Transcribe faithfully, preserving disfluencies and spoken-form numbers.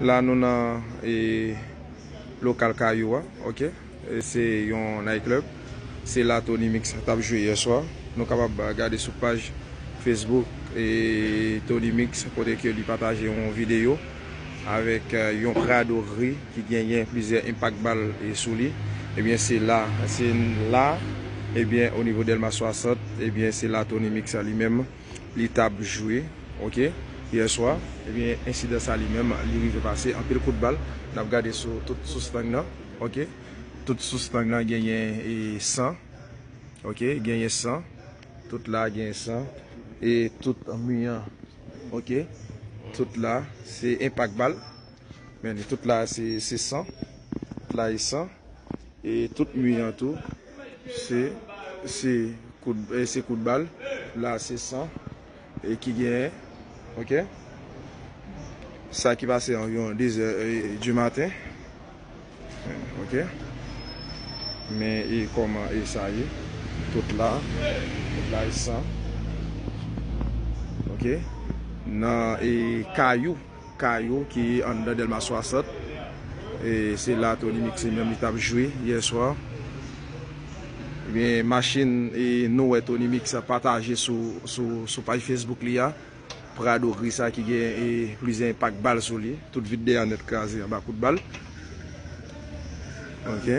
La nou nan e, lokal Kayou a, ok. E se yon night club. Se la Tony Mix t ap jwe yè swa. Nou kapab gade sou paj Facebook e Tony Mix kote ke li pataje yon videyo avèk e, yon Prado gri ki genyen plizyè enpak bal e, sou li. Ebyen se la, se la, ebyen o nivo Dèlma swasant, ebyen se la Tony Mix li menm li t ap jwe, ok, yè swa. Ebyen ensidan sa li menm li rive pase anpil kout bal. N ap gade sou tout sou stand nan, ok. Tout sou stand nan genyen e, san, ok, genyen san. Tout la genyen san. E tout mi an, ok. Tout la se enpak bal. Men tout la se se san. Tout la e san. E tout mi an tou se se kout e se kout bal. La se san e ki genyen, ok. Sa ki pase anviwon de zè e, di maten, ok. Men e kòman e sa ye? Tout la, tout la e san, ok. Nan e Kayou, Kayou ki anndan Dèlma swasant. E se la Tony Mix li menm li t ap jwe yè swa. Ebyen machin e, nou wè Tony Mix pataje sou sou sou paj Facebook li a. Prado gri sa ki gen e, plizyè enpak bal sou li. Tout vit dèyè nèt kraze anba kout bal, ok.